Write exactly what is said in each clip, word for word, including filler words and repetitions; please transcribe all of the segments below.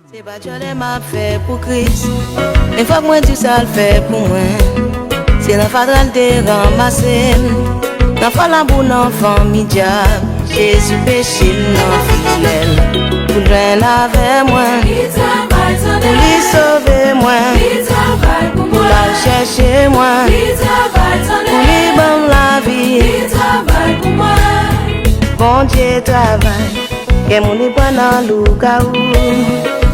Se pa djòlè m ap fè pou Kris, men fòk mwen di sa l fè pou mwen. Se nan fatra l te ranmase m, nan fò labou, nan fanmi dyab. Jezi peche m nan fidèl pou l jwenn avè mwen, pou li sove mwen, pou l al chèche mwen, pou li ban m lavi. Bondye travay. Gen moun li pran nan lougawou,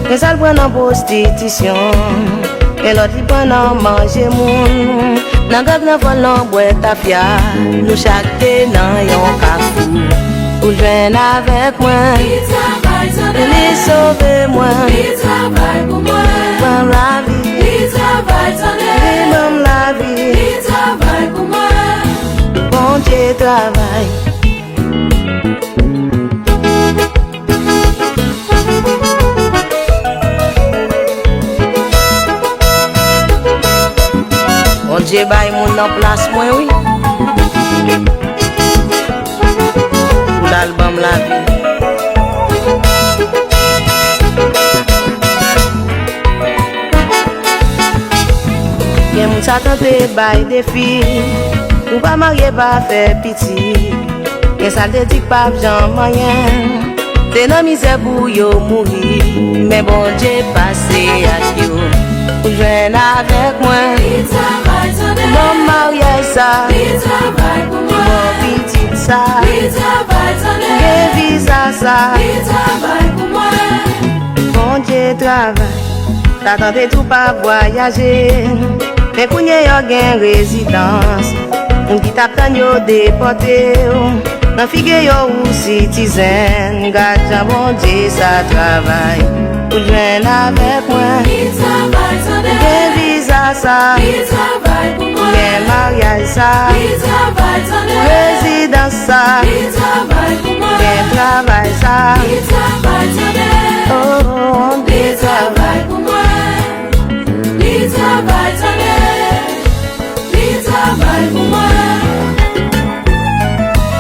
gen sa l pran nan pwostitisyon, gen lòt li pran nan manje moun, nan gang, nan vòl, nan bwè tafya. Nou chak te nan yon kafou. Ou jwenn avèk mwen, li sove mwen, li ban m lavi, li ban m lavi. Bondye travay. Bondye bay moun nan plas mwen, wi. Pou l al ban m lavi. Gen moun Satan te bay defi, ou pa marye, pa fè pitit. Gen sa l te di k p ap janm anyen, se nan mizè pou yo mouri. Men Bondye pase ak yo. Ou jwenn avèk mwen, ou ban m maryaj sa, ou ban m pitit sa, ou gen viza sa. Bondye travay. Satan te di w pa vwayaje, men kounye a w gen rezidans. Moun ki t ap tann yo depòte w, nan figi yo ou sitizèn. Gad jan Bondye sa travay. Ou jwenn avèk mwen, ou gen viza sa, ou gen maryaj sa, ou rezidans sa. Gen travay sa. Oh, li travay pou mwen. Li travay, tande. Li travay pou mwen.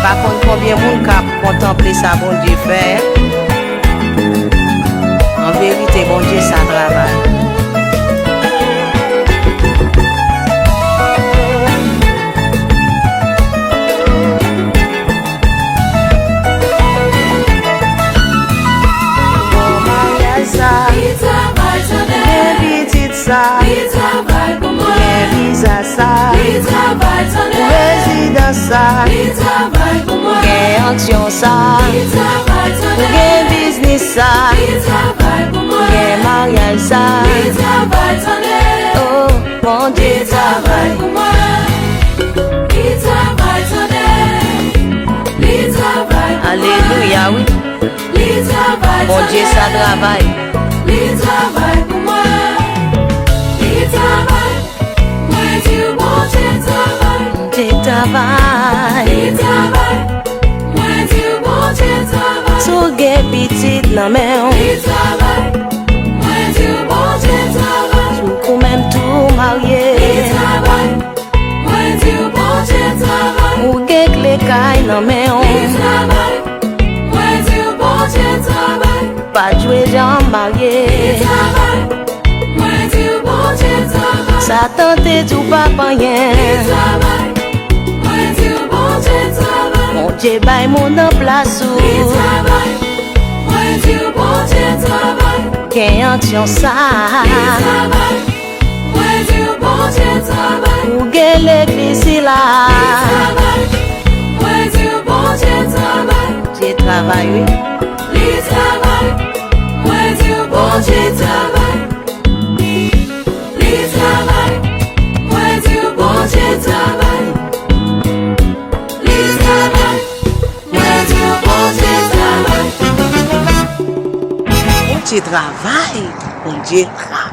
Pa konn konbyen moun k ap kontanple sa Bondye fè. An verite, Bondye sa travay. Bon maryaj sa, li travay, tande. Gen pitit sa, li travay pou mwen. Gen viza sa, li travay, tande. Pou rezidans sa, li travay pou mwen. Gen ansyon sa, li travay, tande. Pou gen biznis sa, li travay pou mwen. Gen maryaj sa, li travay, tande. Oh. Bondye travay pou mwen. Li travay, tande. Li travay pou mwen. Alelouya, wi. Li travay, Bondye sa travay. Li travay pou mwen. Li travay. Mwen di w Bondye travay. Bondye travay. Li travay. Mwen di w Bondye travay. Si w gen pitit nan men w. Li travay. Mwen di w Bondye travay. Si w menm tou marye. Li travay. Mwen di w Bondye travay. Ou gen kle kay nan men w. Li travay. Mwen di w Bondye travay. Pa jwe jan marye. Li travay. Mwen di w Bondye travay. Satan te di w p ap anyen. Li travay. Mwen di w Bondye travay. Bondye bay moun nan plas ou. Li travay. Mwen di w Bondye travay. Gen ansyon sa. Li travay. Mwen di w Bondye travay. Ou gen legliz sila. Li travay. Mwen di w Bondye travay. Bondye travay, wi. Li travay. Mwen di w Bondye travay. Li travay. Mwen di w Bondye travay. Li travay. Mwen di w Bondye travay. Bondye travay. Bondye travay.